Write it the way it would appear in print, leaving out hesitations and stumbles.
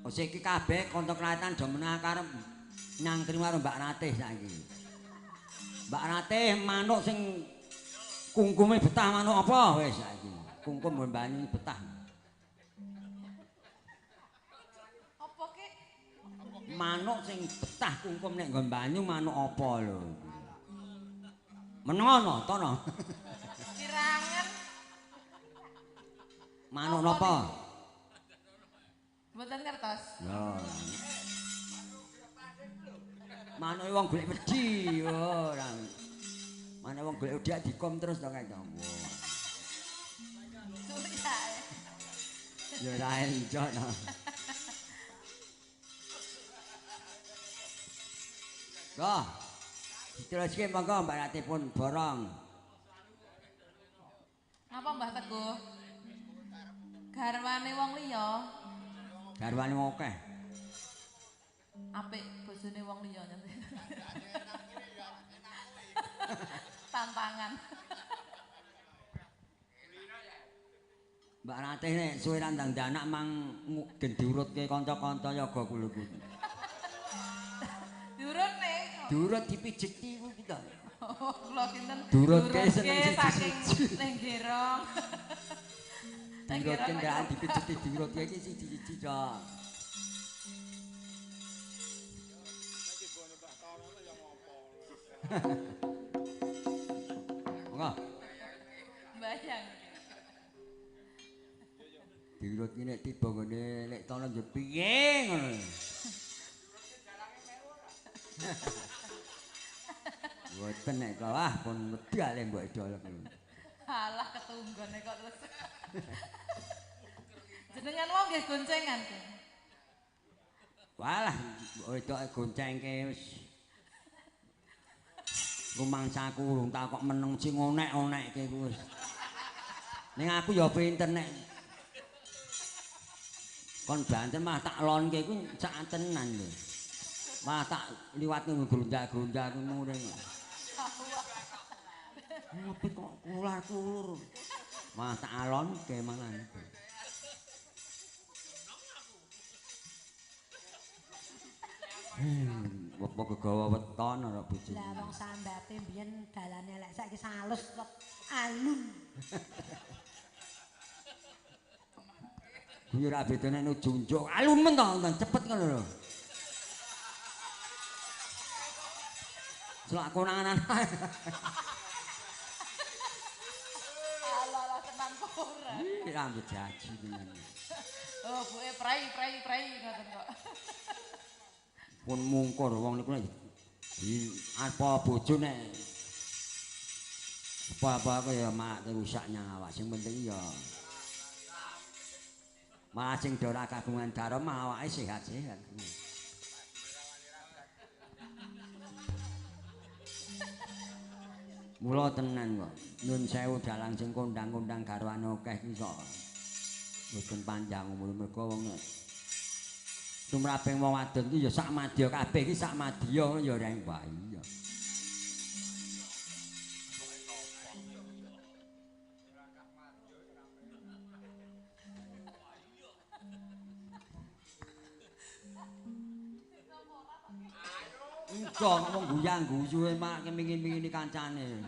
Oh iki kabeh kanca kelaitan do menang karep nyangkri karo Mbak Ratih saiki. Mbak Ratih manuk sing kungkume betah manuk apa wis saiki. Kungkum nggon banyu betah. Apa ki? Manuk sing betah kungkum nek nggon banyu manuk apa lho. Menengono tono. Kirangan. Manuk napa? Mboten ngertos. Lho. Manuke wong golek wedi ora. Manuke wong golek wedi dikom terus to kae to. Ya ora enjok to. Loh. Diteruske monggo Mbak Ratih pun borong. Napa Mbah Teguh? Garwane wong liya. Garwane wong akeh. Apik bojone wong liya nyanti. Tantangan. Mbak Ratih nek suwe ra ndang anak mang den diurutke kanca-kanca yoga kula kuwi. Diurut nek. Diurut dipijeti kuwi ta. Oh, kula kinten durutke seneng siji-siji ning gerong. Diurut kendaraan dipijeti diurutke iki siji-siji to. Monggo. Bayang. Diurut ki nek tiba nggone lek tono yo piye ngono. Mboten nek kula ah pun wedi ale mbok idol. Alah ketunggone kok terus. Jenengan wong nggih goncengan ki. Walah wedoke goncengke wis. Rumangsaku urung tak kok meneng sing onek-onekke ku wis. Ning aku ya pinter nek kon banten mah tak lonke ku sak tenan lho. Malah tak liwat nggo grundak-grundak ku muring. Ngopo kok kular-kulur. Malah tak alonke malah. Apa gegawa weton ora bojone. Lah wong sambate mbiyen dalane elek saiki salus alun. Kuwi ora bedane nek junjuk alun men to cepet ngono lho. Selak konangan. Alah tenan ora. Iki rambut jaji tenan. Oh, buke prai ngoten kok. Pun mungkur wong niku nek di apa bojo nek apa-apa ya mak rusak nyawa sing penting ya malah sing ora kagungan dara mah awake sehat-sehat. Mula tenan kok nyun sewu dalang sing kondang-kondang garwane akeh iki kok mboten panjang umur mergo wong tumraping wong wadon iki ya sak madya kabeh iki sak madya ya ora wae iya. Engko ngomong guyang-guyu mak kemingin-mingini kancane.